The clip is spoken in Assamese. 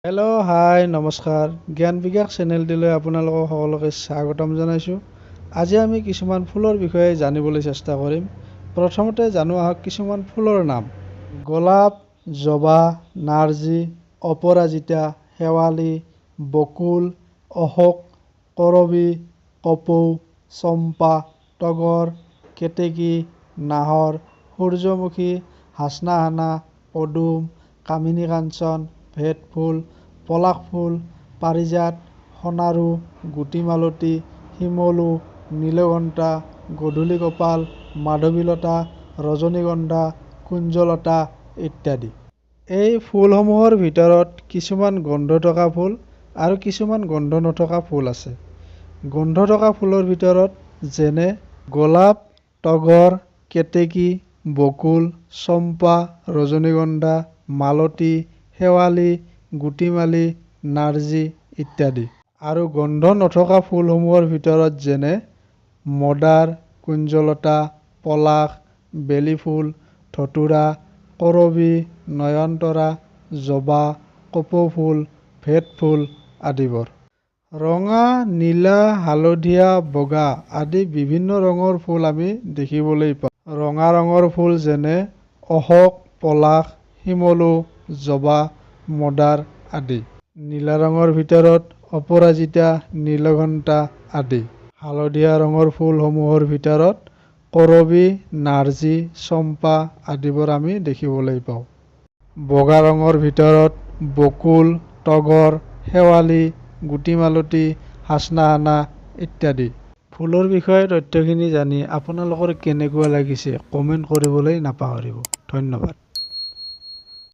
হেল্ল' হাই নমস্কাৰ, জ্ঞান বিকাশ চেনেলটিলৈ আপোনালোকক সকলোকে স্বাগতম জনাইছোঁ। আজি আমি কিছুমান ফুলৰ বিষয়ে জানিবলৈ চেষ্টা কৰিম। প্ৰথমতে জানো আহক কিছুমান ফুলৰ নাম। গোলাপ, জবা, নাৰ্জী, অপৰাজিতা, শেৱালি, বকুল, অশোক, কৰবী, কপৌ, চম্পা, তগৰ, কেতেকী, নাহৰ, সূৰ্যমুখী, হাচনাহানা, পদুম, কামিনী কাঞ্চন, ভেটফুল, পলাশ ফুল, পাৰিজাত, সোণাৰু, গুটিমালতী, শিমলু, নীলঘণ্টা, গধূলি কপাল, মাধৱীলতা, ৰজনীগন্ধা, কুঞ্জলতা ইত্যাদি। এই ফুলসমূহৰ ভিতৰত কিছুমান গোন্ধ থকা ফুল আৰু কিছুমান গোন্ধ নথকা ফুল আছে। গোন্ধ থকা ফুলৰ ভিতৰত যেনে গোলাপ, তগৰ, কেতেকী, বকুল, চম্পা, ৰজনীগন্ধা, মালতী, শেৱালি, গুটিমালী, নাৰ্জী ইত্যাদি। আৰু গোন্ধ নথকা ফুলসমূহৰ ভিতৰত যেনে মদাৰ, কুঞ্জলতা, পলাশ, বেলিফুল, ধতুৰা, কৰবী, নয়নতৰা, জবা, কপৌফুল, ভেটফুল আদিবোৰ। ৰঙা, নীলা, হালধীয়া, বগা আদি বিভিন্ন ৰঙৰ ফুল আমি দেখিবলৈ পাওঁ। ৰঙা ৰঙৰ ফুল যেনে অশোক, পলাশ, শিমলু, জবা, মদাৰ আদি। নীলা ৰঙৰ ভিতৰত অপৰাজিতা, নীলঘণ্টা আদি। হালধীয়া ৰঙৰ ফুলসমূহৰ ভিতৰত কৰবী, নাৰ্জী, চম্পা আদিবোৰ আমি দেখিবলৈ পাওঁ। বগা ৰঙৰ ভিতৰত বকুল, তগৰ, শেৱালি, গুটিমালতী, হাচনাহানা ইত্যাদি। ফুলৰ বিষয়ে তথ্যখিনি জানি আপোনালোকৰ কেনেকুৱা লাগিছে কমেণ্ট কৰিবলৈ নাপাহৰিব। ধন্যবাদ।